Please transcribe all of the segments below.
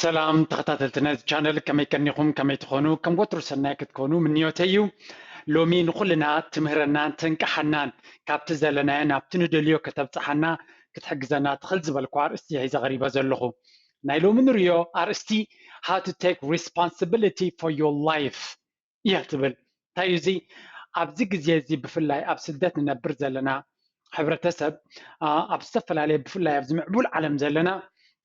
ሰላም ተኸታተልቲ ነዚ ቻነል፣ ከመይ ቀኒኹም? ከመይ ትኾኑ? ከም ወትሩ ሰናይ ክትኮኑ ምንዮተይ እዩ። ሎሚ ንኹልና ትምህረናን ተንቅሓናን፣ ካብቲ ዘለናዮ ናብቲ ንደልዮ ከተብጽሓና ክትሕግዘና ትኽእል ዝበልኩ ኣርእስቲ ሒዘ ቀሪበ ዘለኹ። ናይ ሎሚ ንርእዮ ኣርእስቲ how to take responsibility for your life እያ ትብል። እንታይ እዩ እዚ? ኣብዚ ግዜ እዚ ብፍላይ ኣብ ስደት ንነብር ዘለና ሕብረተሰብ፣ ኣብ ዝተፈላለየ፣ ብፍላይ ኣብዚ ምዕቡል ዓለም ዘለና፣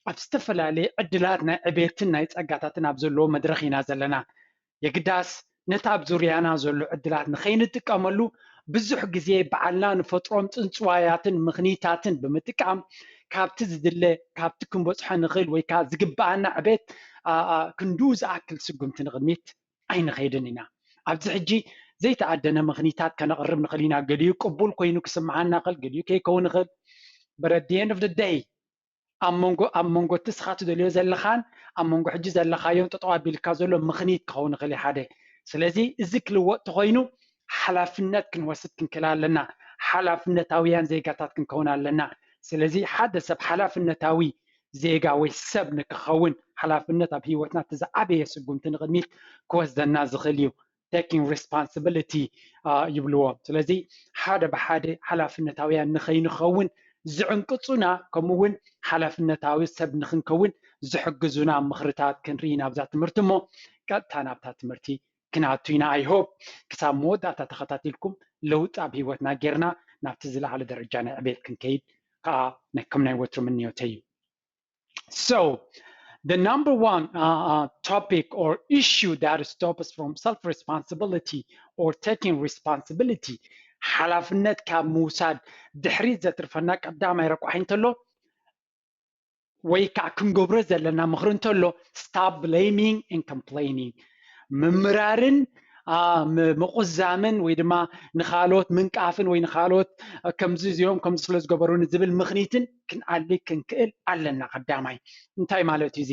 ኣብ ዝተፈላለየ ዕድላት ናይ ዕቤትን ናይ ጸጋታትን ኣብ ዘለዎ መድረኽ ኢና ዘለና። የግዳስ ነቲ ኣብ ዙርያና ዘሎ ዕድላት ንኸይንጥቀመሉ ብዙሕ ግዜ ባዕልና ንፈጥሮም ጽንጽዋያትን ምኽኒታትን ብምጥቃም ካብቲ ዝድለ፣ ካብቲ ክንበጽሖ ንኽእል ወይ ከዓ ዝግብኣና ዕቤት ክንድኡ ዝኣክል ስጉምቲ ንቕድሚት ኣይንኸይድን ኢና። ኣብዚ ሕጂ ዘይተኣደነ ምኽኒታት ከነቕርብ ንኽእል ኢና። ገሊኡ ቅቡል ኮይኑ ክስምዓና ይኽእል፣ ገሊኡ ከይከውን ይኽእል። But at the end of the day ኣብ መንጎ ኣብ መንጎ እቲ ንስኻ ትደልዮ ዘለኻን ኣብ መንጎ ሕጂ ዘለኻዮን ጠጠው ኣቢልካ ዘሎ ምኽኒት ክኸውን ይኽእል እዩ ሓደ። ስለዚ እዚ ክልወጥ ተኾይኑ ሓላፍነት ክንወስድ ክንክእል ኣለና። ሓላፍነታውያን ዜጋታት ክንከውን ኣለና። ስለዚ ሓደ ሰብ ሓላፍነታዊ ዜጋ ወይ ሰብ ንክኸውን ሓላፍነት ኣብ ህይወትና እቲ ዝዓበየ ስጉምቲ ንቕድሚት ክወስደና ዝኽእል እዩ። Taking responsibility ይብልዎ። ስለዚ ሓደ ብሓደ ሓላፍነታውያን ንኸይንኸውን ዝዕንቅፁና፣ ከምኡ እውን ሓላፍነታዊ ሰብ ንክንከውን ዝሕግዙና ምኽርታት ክንርኢ ናብዛ ትምህርቲ እሞ ቀጥታ ናብታ ትምህርቲ ክነኣቱ ኢና። I hope ክሳብ መወዳእታ ተኸታቲልኩም ለውጢ ኣብ ህይወትና ጌርና ናብቲ ዝለዓለ ደረጃ ናይ ዕቤት ክንከይድ ከዓ ናይ ከም ናይ ወትሩ ምንዮተይ እዩ። So the number one uh, uh, topic or issue that stops us from self-responsibility or taking responsibility, ሓላፍነት ካብ ምውሳድ ድሕሪት ዘትርፈና ቀዳማይ ረቋሒ እንተሎ ወይ ከዓ ክንገብሮ ዘለና ምኽሪ እንተሎ stop blaming and complaining፣ ምምራርን ምቁዛምን ወይ ድማ ንኻልኦት ምንቃፍን ወይ ንኻልኦት ከምዚ እዚኦም ከምዚ ስለ ዝገበሩኒ ዝብል ምኽኒትን ክንኣሊ ክንክእል ኣለና። ቀዳማይ እንታይ ማለት እዩ እዚ?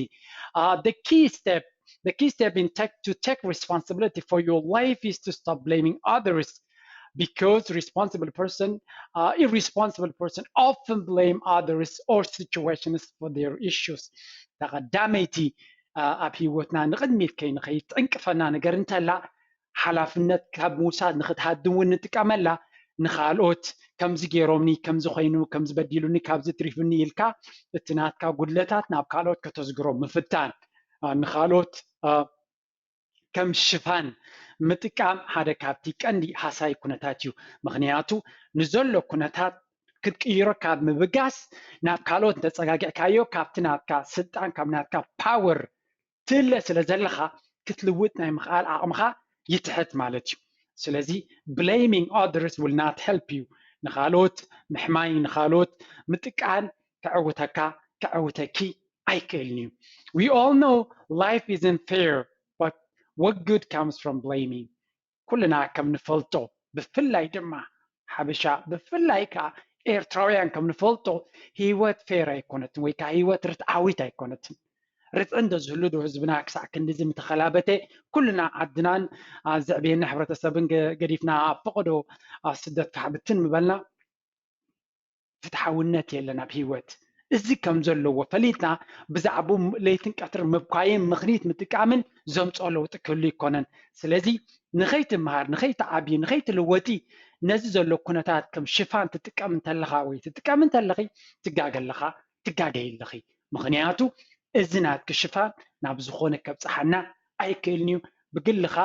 The key step the key step in take to take responsibility for your life is to stop blaming others, because responsible person uh, irresponsible person often blame others or situations for their issues. ቀዳመይቲ ኣብ ህይወትና ንቕድሚት ከይንኸይድ ትዕንቅፈና ነገር እንተላ ሓላፍነት ካብ ምውሳድ ንክትሃድም እውን ንጥቀመላ። ንኻልኦት ከምዚ ገይሮምኒ፣ ከምዚ ኮይኑ፣ ከምዚ በዲሉኒ፣ ካብዚ ትሪፉኒ ኢልካ እቲ ናትካ ጉድለታት ናብ ካልኦት ከተዝግሮ ምፍታን፣ ንኻልኦት ከም ሽፋን ምጥቃም ሓደ ካብቲ ቀንዲ ሃሳይ ኩነታት እዩ። ምኽንያቱ ንዘሎ ኩነታት ክትቅይሮ ካብ ምብጋስ ናብ ካልኦት እንተጸጋጊዕካዮ ካብቲ ናትካ ስልጣን፣ ካብ ናትካ ፓወር ትእለ ስለ ዘለኻ ክትልውጥ ናይ ምኽኣል ዓቕምኻ ይትሕት ማለት እዩ። ስለዚ blaming others will not help you። ንኻልኦት ምሕማይ፣ ንኻልኦት ምጥቃን ከዕውተካ ከዕውተኪ ኣይክእልን እዩ። We all know life isn't fair, but what good comes from blaming? ኩልና ከም ንፈልጦ፣ ብፍላይ ድማ ሓበሻ፣ ብፍላይ ከዓ ኤርትራውያን ከም ንፈልጦ ህይወት ፌር ኣይኮነትን ወይ ከዓ ህይወት ርትዓዊት ኣይኮነትን። ርትዒ እንተዝህሉ ዶ ህዝብና ክሳዕ ክንድዚ ምተኸላበተ? ኩልና ዓድናን ዘዕብየና ሕብረተሰብን ገዲፍና ኣብ ፈቐዶ ስደት ካሕብትን ምበልና። ፍትሓውነት የለን ኣብ ህይወት። እዚ ከም ዘለዎ ፈሊጥና ብዛዕባኡ ለይትን ቀትርን ምብኳይን ምኽኒት ምጥቃምን ዘምፅኦ ለውጢ ክህሉ ይኮነን። ስለዚ ንኸይትምሃር፣ ንኸይትዓብዪ፣ ንኸይትልወጢ ነዚ ዘሎ ኩነታት ከም ሽፋን ትጥቀም እንተለኻ ወይ ትጥቀም እንተለኺ ትጋገ ኣለኻ፣ ትጋገይ ኣለኺ። ምኽንያቱ እዚ ናትኪ ሽፋን ናብ ዝኾነ ከብፅሓና ኣይክእልን እዩ። ብግልኻ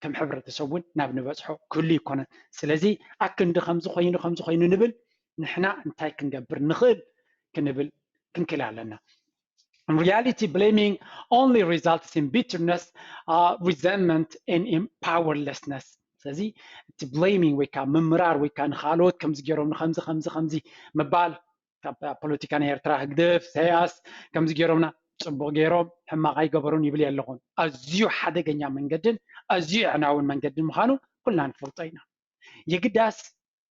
ከም ሕብረተሰብ እውን ናብ ንበፅሖ ክህሉ ይኮነን። ስለዚ ኣክንዲ ከምዚ ኮይኑ ከምዚ ኮይኑ ንብል፣ ንሕና እንታይ ክንገብር ንኽእል ክንብል ክንክእል ኣለና። In reality, blaming only results in bitterness, uh, resentment, and in powerlessness. ስለዚ እቲ blaming ወይ ከዓ ምምራር ወይ ከዓ ንኻልኦት ከምዚ ገይሮም ንከምዚ ከምዚ ከምዚ ምባል ካብ ፖለቲካ ናይ ኤርትራ ህግደፍ ኢሳያስ ከምዚ ገይሮምና፣ ፅቡቕ ገይሮም ሕማቕ ኣይገበሩን ይብል የለኹን። ኣዝዩ ሓደገኛ መንገድን ኣዝዩ ኣዕናውን መንገድን ምዃኑ ኩልና ንፈልጦ ኢና። የግዳስ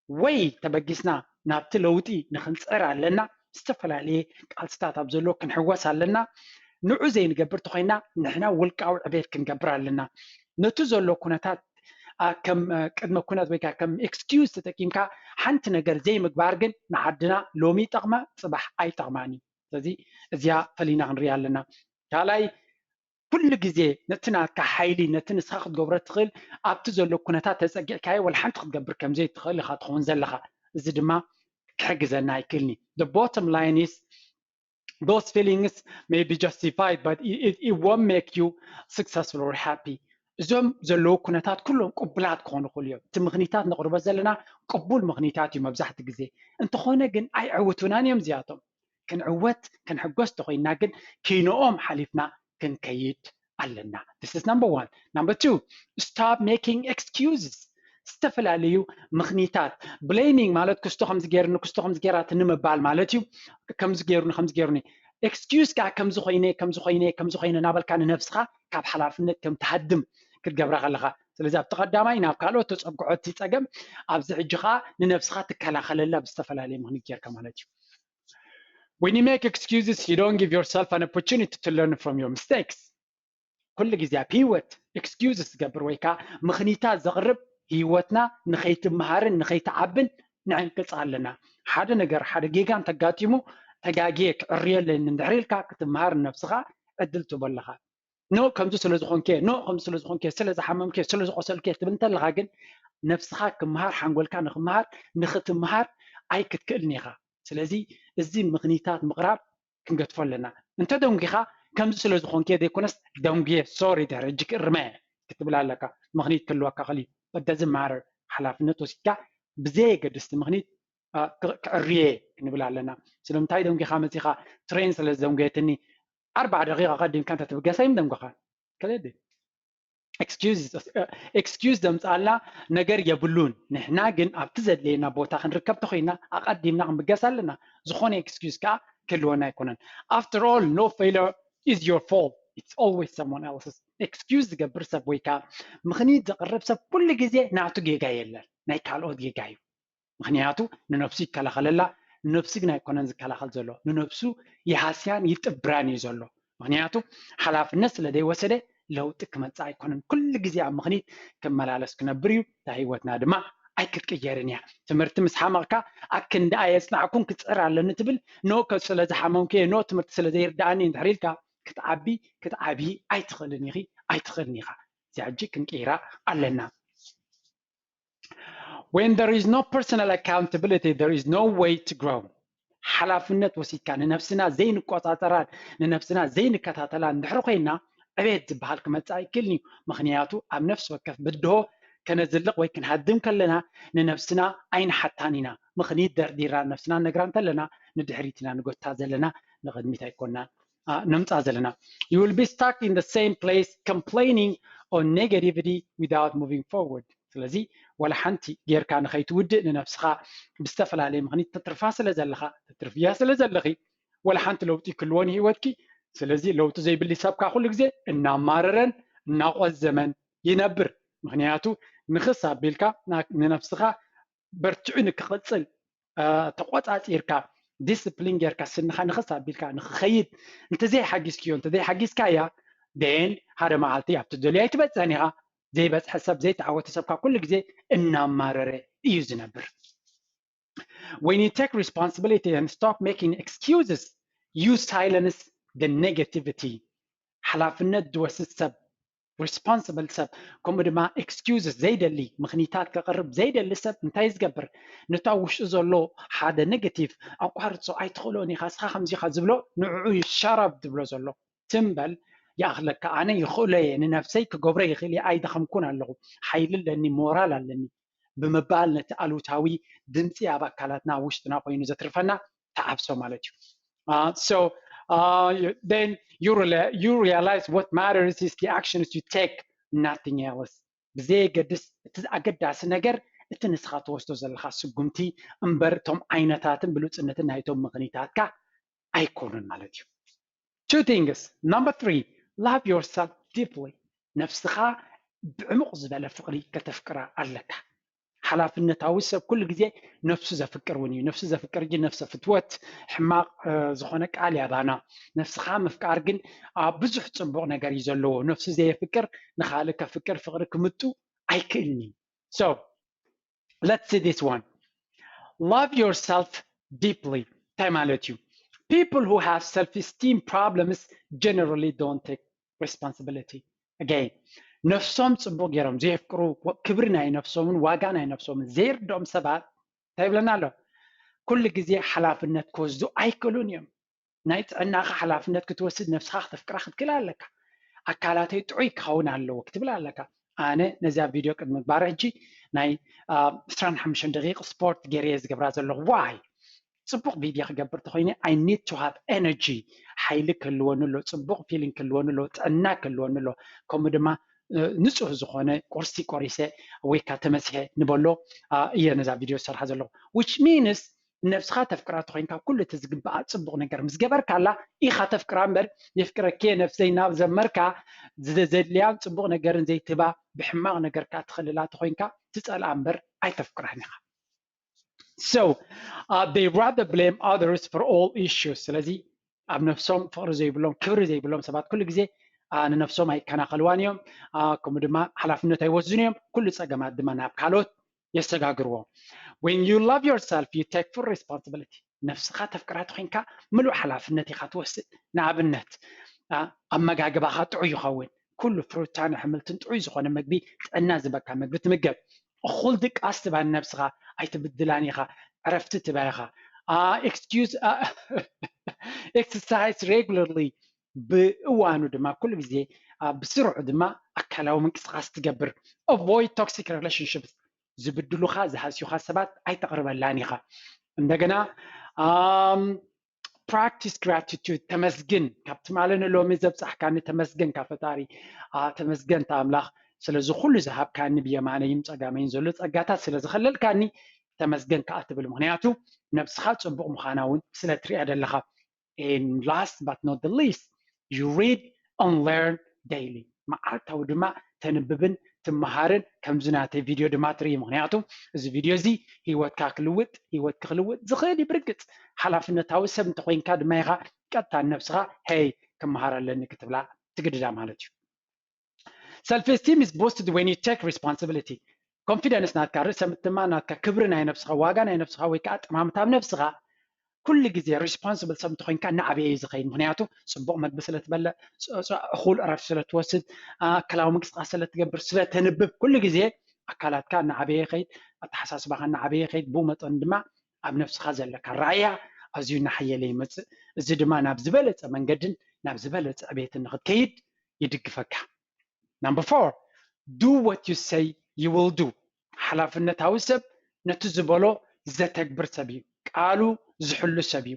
ወይ ተበጊስና ናብቲ ለውጢ ንክንፅዕር ኣለና። ዝተፈላለየ ቃልስታት ኣብ ዘሎ ክንሕወስ ኣለና። ንዑ ዘይንገብር ተኮይና ንሕና ውልቃዊ ዕቤት ክንገብር ኣለና። ነቱ ዘሎ ኩነታት ከም ቅድመ ኩነት ወይ ከዓ ከም excuse ተጠቂምካ ሓንቲ ነገር ዘይምግባር ግን ንዓድና ሎሚ ይጠቕማ ፅባሕ ኣይጠቕማን እዩ። ስለዚ እዚኣ ፈሊና ክንሪኣ ኣለና። ካልኣይ ኩሉ ግዜ ነቲ ናትካ ሓይሊ ነቲ ንስኻ ክትገብሮ ትኽእል ኣብቲ ዘሎ ኩነታት ተፀጊዕካዮ ወላ ሓንቲ ክትገብር ከምዘይትኽእል ኢኻ ትኸውን ዘለኻ። እዚ ድማ ክሕግዘና ኣይክእልኒ። The bottom line is those feelings may be justified but it, it, it won't make you successful or happy። እዞም ዘለዉ ኩነታት ኩሎም ቅቡላት ክኾኑ ይኽእሉ እዮም። እቲ ምኽኒታት ነቕርቦ ዘለና ቅቡል ምኽኒታት እዩ መብዛሕቲ ግዜ። እንተኾነ ግን ኣይዕውቱናን እዮም እዚኣቶም። ክንዕወት ክንሕጎስ ተኾይንና ግን ኪኖኦም ሓሊፍና ክንከይድ ኣለና። This is number one. Number two, stop making excuses. ዝተፈላለዩ ምኽኒታት፣ blaming ማለት ክስቶ ከምዚ ገይርኒ ክስቶ ከምዚ ገይራትኒ ምባል ማለት እዩ። ከምዚ ገይሩኒ ከምዚ ገይሩኒ excuse ከዓ ከምዚ ኮይነ ከምዚ ኮይነ ከምዚ ኮይነ እናበልካ ንነብስኻ ካብ ሓላፍነት ከም ትሃድም ክትገብራ ከለኻ። ስለዚ ኣብቲ ቀዳማይ ናብ ካልኦት ተፀግዖ እቲ ፀገም፣ ኣብዚ ሕጂ ከዓ ንነብስኻ ትከላኸለላ ብዝተፈላለየ ምኽኒት ጌርካ ማለት እዩ። When you make excuses, you don't give yourself an opportunity to learn from your mistakes. ኩሉ ግዜ ኣብ ህይወት excuses ዝገብር ወይ ከዓ ምኽኒታት ዘቕርብ ህይወትና ንኸይትመሃርን ንኸይትዓብን ንዕንቅፃ ኣለና። ሓደ ነገር ሓደ ጌጋ እንተጋጢሙ ተጋግየ ክዕርዮ ኣለኒ እንድሕር ኢልካ ክትመሃር ንነብስኻ ዕድል ትህቦ ኣለኻ። ኖ ከምዚ ስለ ዝኾንከ ኖ ከምዚ ስለ ዝኾንከ ስለ ዝሓመምከ ስለ ዝቆሰልከ ትብል እንተለኻ ግን ነብስኻ ክመሃር ሓንጎልካ ንክመሃር ንክትመሃር ኣይክትክእልን ኢኻ። ስለዚ እዚ ምኽኒታት ምቕራብ ክንገድፎ ኣለና። እንተ ደንጒኻ ከምዚ ስለ ዝኾንከ ዘይኮነስ ደንጉየ ሶሪ ድሕሪ ሕጂ ክእርመ ክትብል ኣለካ። ምኽኒት ክህልወካ ክእል እዩ። But doesn't matter ሓላፍነት ወሲድካ ብዘየገድስቲ ምኽኒት ክዕርየ ክንብል ኣለና። ስለምንታይ ደንጒኻ መፂኻ ትሬን ስለ ዝደንጎየትኒ ኣርባዓ ደቂቃ ቀዲምካ እንተትብገስ ኣይምደንጎኻን። ከለዲ excuse ዘምፅኣልና ነገር የብሉን። ንሕና ግን ኣብቲ ዘድልየና ቦታ ክንርከብ ተኮይና ኣቀዲምና ክንብገስ ኣለና። ዝኾነ excuse ከዓ ክህልወና ኣይኮነን። After all, no failure is your fault, it's always someone else's. Excuse ዝገብር ሰብ ወይ ከዓ ምኽኒት ዘቕርብ ሰብ ኩሉ ግዜ ናቱ ጌጋ የለን፣ ናይ ካልኦት ጌጋ እዩ። ምኽንያቱ ንነብሱ ይከላኸለላ፣ ንነብሱ ግን ኣይኮነን ዝከላኸል ዘሎ፣ ንነብሱ ይሃስያን ይጥብራን እዩ ዘሎ። ምኽንያቱ ሓላፍነት ስለ ዘይወሰደ ለውጢ ክመፅእ ኣይኮነን። ኩሉ ግዜ ኣብ ምኽኒት ክመላለስ ክነብር እዩ። እታ ህይወትና ድማ ኣይክትቅየርን እያ። ትምህርቲ ምስ ሓመቕካ ኣክንዲ ኣየፅናዕኩን ክፅዕር ኣለኒ ትብል። ኖ ስለ ዝሓመምኩ እየ፣ ኖ ትምህርቲ ስለ ዘይርድኣኒ እንድሕር ኢልካ ክትዓቢ ክትዓቢ ኣይትኽእልን ኢኺ ኣይትኽእልን ኢኻ። እዚኣ ሕጂ ክንቅይራ ኣለና። When there is no personal accountability, there is no way to grow. ሓላፍነት ወሲድካ ንነብስና ዘይንቆፃፀራን ንነብስና ዘይንከታተላን እንድሕር ኮይና ዕቤት ዝበሃል ክመፅእ ኣይክእልን እዩ። ምኽንያቱ ኣብ ነፍሲ ወከፍ ብድሆ ከነዝልቕ ወይ ክንሃድም ከለና ንነብስና ኣይንሓታን ኢና። ምኽኒት ደርዲራ ነብስና ነግራ እንተለና ንድሕሪት ኢና ንጎታ ዘለና፣ ንቕድሚት ኣይኮናን ነምፃ ዘለና። You will be stuck in the same place complaining on negativity without moving forward. ስለዚ ዋላ ሓንቲ ጌርካ ንኸይትውድእ ንነብስኻ ብዝተፈላለየ ምኽኒት ተትርፋ ስለ ዘለኻ ተትርፍያ ስለ ዘለኺ ዋላ ሓንቲ ለውጢ ክልዎ ንህይወትኪ። ስለዚ ለውጢ ዘይብሊ ሰብካ ኩሉ ግዜ እናማረረን እናቆዘመን ይነብር። ምኽንያቱ ንኽስ ኣቢልካ ንነብስኻ በርትዑ ንክቕፅል ተቆፃፂርካ ዲስፕሊን ጌርካ ስንኻ ንኽስ ኣቢልካ ንክኸይድ እንተዘይሓጊዝክዮ እንተዘይሓጊዝካያ then ሓደ መዓልቲ ኣብቲ ደልዮ ኣይትበፅሕን ኢኻ። ዘይበፅሐ ሰብ ዘይተዓወተ ሰብካ ኩሉ ግዜ እናማረረ እዩ ዝነብር። When you take responsibility and stop making excuses, you silence the negativity. ሓላፍነት ዝወስድ ሰብ responsible ሰብ ከምኡ ድማ excuses ዘይደሊ ምኽኒታት ከቕርብ ዘይደሊ ሰብ እንታይ ዝገብር? ነታ ውሽጡ ዘሎ ሓደ negative ኣቋርፆ ኣይትኽእሎን ኢኻ እስኻ ከምዚ ኢኻ ዝብሎ ንዕኡ እዩ shut up ዝብሎ ዘሎ። ትም በል ይኣኽለካ ኣነ ይኽእሎ እየ ንነብሰይ ክገብሮ ይኽእል እየ ኣይደኸምኩን ኣለኹ ሓይሊ ኣለኒ ሞራል ኣለኒ ብምባል ነቲ ኣሉታዊ ድምፂ ኣብ ኣካላትና ውሽጥና ኮይኑ ዘትርፈና ተዓብሶ ማለት እዩ። So then you realize what matters is the actions you take, nothing else. ብዘየገድስ እቲ ኣገዳሲ ነገር እቲ ንስኻ ትወስዶ ዘለኻ ስጉምቲ እምበር እቶም ዓይነታትን ብሉፅነትን ናይቶም ምኽኒታትካ ኣይኮኑን ማለት እዩ። Two things. Number three, love yourself deeply. ነብስኻ ብዕሙቕ ዝበለ ፍቕሪ ከተፍቅራ ኣለካ። ሓላፍነታዊ ሰብ ኩሉ ግዜ ነብሱ ዘፍቅር እውን እዩ። ነብሱ ዘፍቅር ግን ነብሰ ፍትወት ሕማቕ ዝኾነ ቃል ያባና። ነብስኻ ምፍቃር ግን ኣብ ብዙሕ ፅቡቕ ነገር እዩ ዘለዎ። ነብሱ ዘየፍቅር ንኻልእ ከፍቅር ፍቕሪ ክምጡ ኣይክእልን እዩ። So let's see this one. Love yourself deeply. እንታይ ማለት እዩ? People who have self-esteem problems generally don't take responsibility. Again, ነፍሶም ጽቡቕ ገይሮም ዘየፍቅሩ፣ ክብሪ ናይ ነፍሶምን ዋጋ ናይ ነፍሶምን ዘይርድኦም ሰባት እንታይ ይብለና ኣሎ? ኩሉ ግዜ ሓላፍነት ክወስዱ ኣይክእሉን እዮም። ናይ ጥዕናኻ ሓላፍነት ክትወስድ፣ ነፍስኻ ክተፍቅራ ክትክእል ኣለካ። ኣካላተይ ጥዑይ ክኸውን ኣለዎ ክትብል ኣለካ። ኣነ ነዚኣ ቪድዮ ቅድሚ ምግባረ ሕጂ ናይ ዕስራን ሓሙሽተን ደቂቕ ስፖርት ገይረ እየ ዝገብራ ዘለኹ። ዋይ ጽቡቕ ቪድዮ ክገብር ተኾይነ I need to have energy፣ ሓይሊ ክህልወኒ ኣሎ፣ ጽቡቕ ፊሊንግ ክህልወኒ ኣሎ፣ ጥዕና ክህልወኒ ኣሎ። ከምኡ ድማ ንጹህ ዝኾነ ቁርሲ ቆሪሰ ወይ ካ ተመሲሐ ንበሎ እየ ነዛ ቪድዮ ዝሰርሓ ዘለኹ። Which means ነብስኻ ተፍቅራ ተኾይንካ ኩሉ እቲ ዝግብኣ ጽቡቕ ነገር ምስ ገበርካላ ኢኻ ተፍቅራ እምበር፣ የፍቅረኪ ነፍሰይ ናብ ዘመርካ ዘድልያን ጽቡቕ ነገርን ዘይትህባ ብሕማቕ ነገር ከኣ ትኸልላ ተኾይንካ ትጸልኣ እምበር ኣይተፍቅራን ኢኻ። So uh, they rather blame others for all issues። ስለዚ ኣብ ነፍሶም ፍቕሪ ዘይብሎም ክብሪ ዘይብሎም ሰባት ኩሉ ግዜ ንነፍሶም ኣይከናኸልዋን እዮም። ከምኡ ድማ ሓላፍነት ኣይወስድን እዮም። ኩሉ ጸገማት ድማ ናብ ካልኦት የሰጋግርዎ። When you love yourself, you take full responsibility። ነፍስኻ ተፍቅራ ተኾይንካ ምሉእ ሓላፍነት ኢኻ ትወስድ። ንኣብነት ኣመጋግባኻ ጥዑይ ይኸውን። ኩሉ ፍሩታን ኣሕምልትን ጥዑይ ዝኾነ መግቢ፣ ጥዕና ዝበካ መግቢ ትምገብ። እኹል ድቃስ ትባ ንነብስኻ፣ ኣይትብድላን ኢኻ፣ ዕረፍቲ ትባ ኢኻ። Exercise regularly፣ ብእዋኑ ድማ ኩሉ ግዜ ብስሩዕ ድማ ኣካላዊ ምንቅስቃስ ትገብር። Avoid toxic relationships፣ ዝብድሉኻ ዝሃስዩኻ ሰባት ኣይተቕርበላን ኢኻ። እንደገና practice gratitude፣ ተመስግን፣ ካብቲ ማለነ ሎሚ ዘብጻሕካኒ ተመስገን ካብ ፈጣሪ ተመስገን ኣምላኽ ስለዚ ኩሉ ዝሃብካኒ ብየማነይን ጸጋመይን ዘሎ ጸጋታት ስለ ዝኸለልካኒ ተመስገን ከኣ ትብል። ምኽንያቱ ነብስኻ ጽቡቕ ምዃና እውን ስለ ትሪኣ ደለኻ። And last but not the least, you read and learn daily። መዓልታዊ ድማ ተንብብን ትመሃርን ከምዚ ናተይ ቪድዮ ድማ ትርኢ። ምኽንያቱ እዚ ቪድዮ እዚ ህይወትካ ክልውጥ፣ ህይወትኪ ክልውጥ ዝኽእል እዩ። ብርግጽ ሓላፍነታዊ ሰብ እንተኾይንካ ድማ ኢኻ ቀጥታ ንነብስኻ ሄይ ክመሃር ኣለኒ ክትብላ ትግድዳ ማለት እዩ። Self esteem is boosted when you take responsibility። ኮንፊደንስ ናትካ፣ ርእሰ ምትማን ናትካ፣ ክብሪ ናይ ነብስኻ፣ ዋጋ ናይ ነብስኻ ወይ ከዓ ጠማምታ ኣብ ነብስኻ ኩሉ ግዜ ሪስፖንስብል ሰብ እንተኮይንካ እናዓበየ እዩ ዝኸይድ። ምክንያቱ ፅቡቅ መግቢ ስለትበልዕ፣ እኩል እረፍቲ ስለትወስድ፣ ኣካላዊ ምንቅስቃስ ስለትገብር፣ ስለተንብብ ኩሉ ግዜ ኣካላትካ እናዓበየ ይኸይድ፣ ኣተሓሳስባካ እናዓበየ ይኸይድ። ብኡ መጠን ድማ ኣብ ነብስካ ዘለካ ራእያ ኣዝዩ እናሓየለ ይመፅእ። እዚ ድማ ናብ ዝበለፀ መንገድን ናብ ዝበለፀ ዕቤትን ንክትከይድ ይድግፈካ። Number four, do what you say you will do። ሓላፍነታዊ ሰብ ነቲ ዝበሎ ዘተግብር ሰብ እዩ። ቃሉ ዝሕሉ ሰብ እዩ።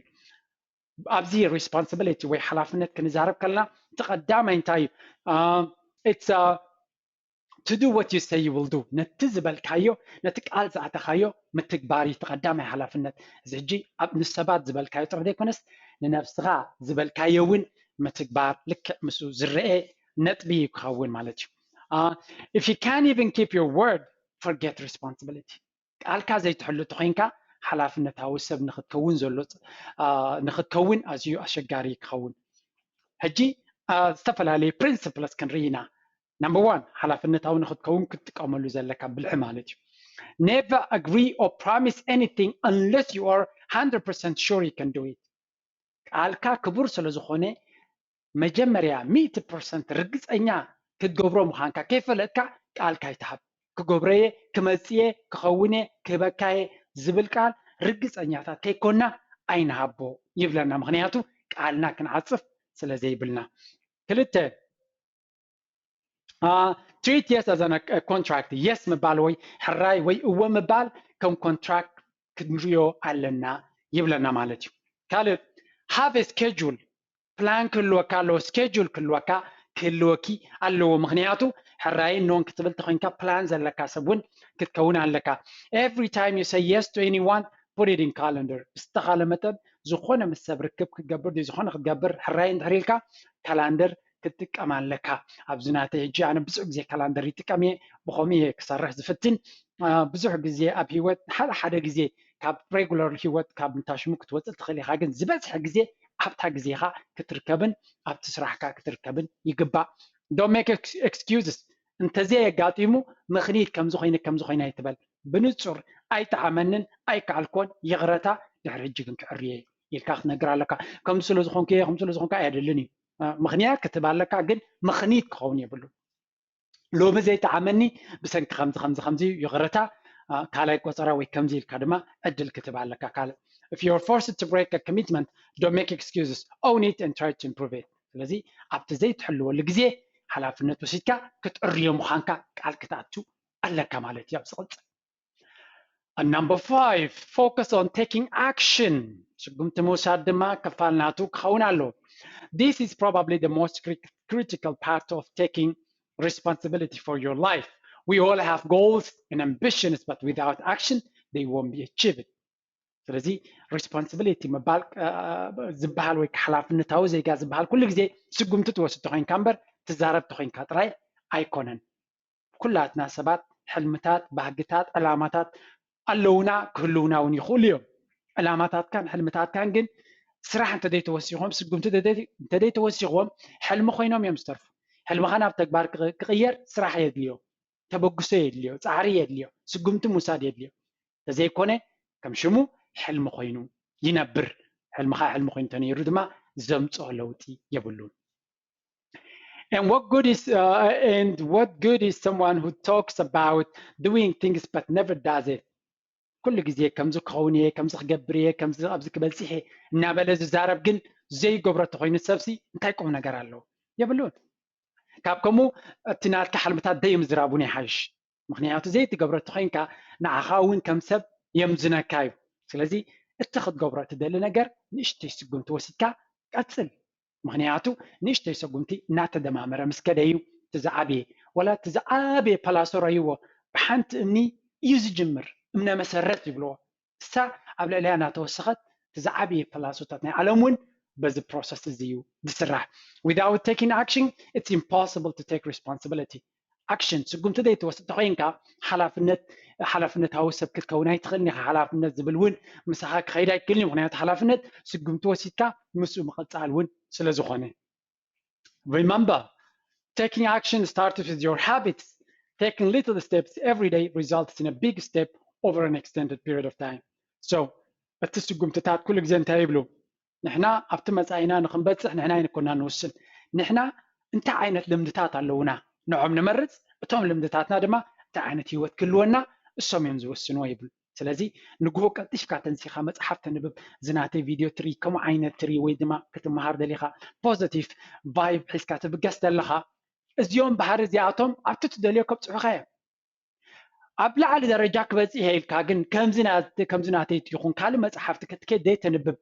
ኣብዚ ሪስፖንሲቢሊቲ ወይ ሓላፍነት ክንዛረብ ከለና እቲ ቀዳማይ እንታይ እዩ? It's to do what you say you will do። ነቲ ዝበልካዮ፣ ነቲ ቃል ዝኣተኻዮ ምትግባር እዩ እቲ ቀዳማይ ሓላፍነት። እዚ ሕጂ ኣብ ንሰባት ዝበልካዮ ጥራሕ ዘይኮነስ ንነብስኻ ዝበልካዮ እውን ምትግባር ልክዕ ምስኡ ዝረአ ነጥቢ ክኸውን ማለት እዩ። If you can't even keep your word, forget responsibility። ቃልካ ዘይትሕሉ ተኮይንካ ሓላፍነታዊ ሰብ ንክትከውን ዘሎ ንክትከውን ኣዝዩ ኣሸጋሪ ክኸውን። ሕጂ ዝተፈላለዩ ፕሪንስፕልስ ክንርኢ ኢና። Number one, ሓላፍነታዊ ንክትከውን ክትጥቀመሉ ዘለካ ብልሒ ማለት እዩ። Never agree or promise anything unless you are hundred percent sure you can do it። ቃልካ ክቡር ስለ ዝኾነ መጀመርያ ሚእቲ ፐርሰንት ርግፀኛ ክትገብሮ ምዃንካ ከይፈለጥካ ቃልካ ኣይትሃብ። ክገብረየ፣ ክመፅየ፣ ክኸውነ፣ ክህበካየ ዝብል ቃል ርግፀኛታት ከይኮና ኣይንሃቦ ይብለና። ምክንያቱ ቃልና ክንዓፅፍ ስለ ዘይብልና። ክልተ፣ treat yes as a contract። የስ ምባል ወይ ሕራይ ወይ እወ ምባል ከም ኮንትራክት ክንሪኦ ኣለና ይብለና ማለት እዩ። ካልእ፣ have a schedule፣ ፕላን ክህልወካ ኣለዎ፣ ስኬጁል ክህልወካ ክህልወኪ ኣለዎ። ምክንያቱ ሕራይን ኖን ክትብል ተኮይንካ ፕላን ዘለካ ሰብ እውን ክትከውን ኣለካ። Every time you say yes to anyone, put it in calendar። ብዝተኻለ መጠን ዝኾነ ምስ ሰብ ርክብ ክትገብር ድዩ ዝኾነ ክትገብር ሕራይ እንድሕር ኢልካ ካላንደር ክትጥቀም ኣለካ። ኣብዚ ናተይ ሕጂ ኣነ ብዙሕ ግዜ ካላንደር ይጥቀም እየ፣ ብኸምኡ እየ ክሰርሕ ዝፍትን። ብዙሕ ግዜ ኣብ ህይወት ሓደ ሓደ ግዜ ካብ ሬጉላር ህይወት ካብ ምንታሽሙ ክትወፅእ ትኽእል ኢኻ፣ ግን ዝበዝሐ ግዜ ኣብታ ግዜኻ ክትርከብን ኣብቲ ስራሕካ ክትርከብን ይግባእ። Don't make excuses። እንተዘየጋጢሙ ምኽኒት ከምዚ ኮይነ ከምዚ ኮይነ ኣይትበል። ብንጹር ኣይጠዓመንን ኣይከኣልኮን ይቕረታ ድሕሪ ሕጂ ግን ክዕርየ ኢልካ ክትነግር ኣለካ። ከምዚ ስለ ዝኾንኩ እየ፣ ከምዚ ስለ ዝኾንኩ ኣየድልን እዩ። ምኽንያት ክትብ ኣለካ፣ ግን ምኽኒት ክኸውን የብሉ። ሎሚ ዘይጠዓመኒ ብሰንኪ ከምዚ ከምዚ ከምዚ ይቕረታ፣ ካልኣይ ቆፀራ ወይ ከምዚ ኢልካ ድማ ዕድል ክትብ ኣለካ። ካልእ if you're forced to break a commitment, don't make excuses, own it and try to improve it። ስለዚ ኣብቲ ዘይትሕልወሉ ግዜ ሓላፍነት ወሲድካ ክትዕርዮ ምዃንካ ቃል ክትኣቱ ኣለካ ማለት እዩ። ኣብ ዝቕፅል And number five, focus on taking action. ስጉምቲ ምውሳድ ድማ ክፋል ናቱ ክኸውን ኣለዎ። This is probably the most critical part of taking responsibility for your life. We all have goals and ambitions, but without action, they won't be achieved. ስለዚ responsibility ምባል ዝበሃል ወይ ሓላፍነታዊ ዜጋ ዝበሃል ኩሉ ግዜ ስጉምቲ ትወስድ ተኮይንካ እምበር ትዛረብ ተኮይንካ ጥራይ ኣይኮነን። ኩላትና ሰባት ሕልምታት፣ ባህግታት፣ ዕላማታት ኣለውና፣ ክህልውና እውን ይኽእሉ እዮም። ዕላማታትካን ሕልምታትካን ግን ስራሕ እንተዘይተወሲኾም፣ ስጉምቲ እንተዘይተወሲኽዎም ሕልሚ ኮይኖም እዮም ዝተርፉ። ሕልምኻ ናብ ተግባር ክቕየር ስራሕ የድልዮ፣ ተበግሶ የድልዮ፣ ፃዕሪ የድልዮ፣ ስጉምቲ ምውሳድ የድልዮ። ተዘይኮነ ከም ሽሙ ሕልሚ ኮይኑ ይነብር። ሕልምኻ ሕልሚ ኮይኑ ተነይሩ ድማ ዘምፅኦ ለውጢ የብሉን። And what good is uh, and what good is someone who talks about doing things but never does it? ኩሉ ግዜ ከምዚ ክኸውን እየ፣ ከምዚ ክገብር እየ፣ ከምዚ ኣብዚ ክበፅሕ እየ እናበለ ዝዛረብ ግን ዘይገብሮ ተኮይኑ ሰብሲ እንታይ ቁም ነገር ኣለዎ? የብሉን። ካብ ከምኡ እቲ ናትካ ሕልምታት ደይምዝራብ እውን ይሓይሽ። ምክንያቱ ዘይትገብሮ ተኮይንካ ንዓኻ እውን ከም ሰብ የምዝነካ እዩ። ስለዚ እቲ ክትገብሮ እትደሊ ነገር ንእሽተይ ስጉምቲ ወሲድካ ቀፅል። ምክንያቱ ንእሽተይ ሰጉምቲ እናተደማመረ ምስ ከደ እዩ እቲ ዝዓበየ። ወላ እቲ ዝዓበየ ፓላሶ ረይዎ ብሓንቲ እምኒ እዩ ዝጅምር፣ እምነ መሰረት ይብልዎ። እሳ ኣብ ልዕሊያ እናተወሰኸት እቲ ዝዓበየ ፓላሶታት ናይ ዓለም እውን በዚ ፕሮሰስ እዚ እዩ ዝስራሕ። Without taking action, it's impossible to take responsibility. Action ስጉምቲ ዘይትወስድ ተኮይንካ ሓላፍነት ሓላፍነታዊ ሰብ ክትከውን ኣይትኽእልን ኢኻ። ሓላፍነት ዝብል እውን ምሳኻ ክኸይድ ኣይክእልን እዩ። ምክንያቱ ሓላፍነት ስጉምቲ ወሲድካ ምስኡ ምቕፃል እውን ስለ ዝኾነ። Remember, taking action starts with your habits. Taking little steps every day results in a big step over an extended period of time. So እቲ ስጉምትታት ኩሉ ግዜ እንታይ ይብሉ? ንሕና ኣብቲ መፃኢና ንክንበፅሕ ንሕና ኣይንኮና ንውስን። ንሕና እንታይ ዓይነት ልምድታት ኣለውና ንዖም ንመርፅ፣ እቶም ልምድታትና ድማ እንታይ ዓይነት ህይወት ክህልወና እሶም እዮም ዝወስንዎ ይብሉ። ስለዚ ንግሆ ቀልጢፍካ ተንሲኻ መፅሓፍ ተንብብ፣ ዝናተይ ቪድዮ ትርኢ፣ ከምኡ ዓይነት ትርኢ ወይ ድማ ክትመሃር ደሊኻ ፖዘቲቭ ቫይብ ሒዝካ ትብገስ ዘለኻ እዚኦም ባህሪ እዚኣቶም ኣብቲ ትደልዮ ከብፅሑኻ እዮም። ኣብ ላዕሊ ደረጃ ክበፅሕ እየ ኢልካ ግን ከምዚ ናተይ ይኹን ካልእ መፅሓፍቲ ክትከድ ዘይተንብብ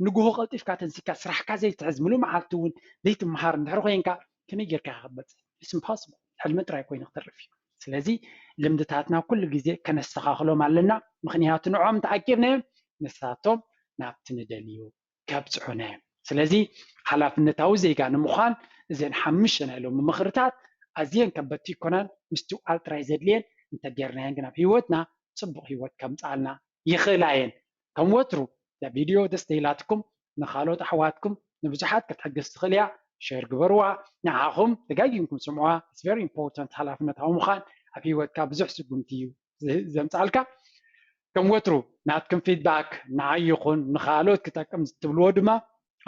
ንግሆ ቀልጢፍካ ተንሲካ ስራሕካ ዘይትሕዝ ምሉእ መዓልቲ እውን ዘይትመሃር እንድሕር ኮይንካ ከመይ ጌርካ ክትበፅሕ? It's impossible። ሕልሚ ጥራይ ኮይኑ ክትርፍ እዩ። ስለዚ ልምድታትና ኩሉ ግዜ ከነስተኻኽሎም ኣለና። ምክንያቱ ንዖም ተዓቂብናዮም ንሳቶም ናብቲ ንደልዩ ከብፅሑና እዮም። ስለዚ ሓላፍነታዊ ዜጋ ንምዃን እዘን ሓሙሽተ ናይ ሎሚ ምኽርታት ኣዝየን ከበድቲ ይኮናን፣ ምስትውዓል ጥራይ ዘድልየን እንተጌርናየን ግን ኣብ ህይወትና ፅቡቕ ህይወት ከምፅኣልና ይኽእላ እየን። ከም ወትሩ እዛ ቪድዮ ደስ ተይላትኩም ንካልኦት ኣሕዋትኩም ንብዙሓት ክትሕግዝ ትኽእል እያ። ሸር ግበርዋ። ንዓኹም ደጋጊምኩም ስምዕዋ። It's very important። ሓላፍነታዊ ምዃን ኣብ ህይወትካ ብዙሕ ስጉምቲ እዩ ዘምፅኣልካ። ከም ወትሩ ናትኩም ፊድባክ ንዓይ ይኹን ንካልኦት ክጠቅም ትብልዎ ድማ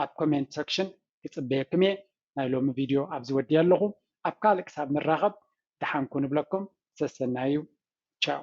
ኣብ ኮሜንት ሰክሽን ክፅበየኩም እየ። ናይ ሎሚ ቪድዮ ኣብዚ ወዲየ ኣለኹ። ኣብ ካልእ ክሳብ ንራኸብ ደሓንኩ ንብለኩም። ሰሰናዩ። ቻው።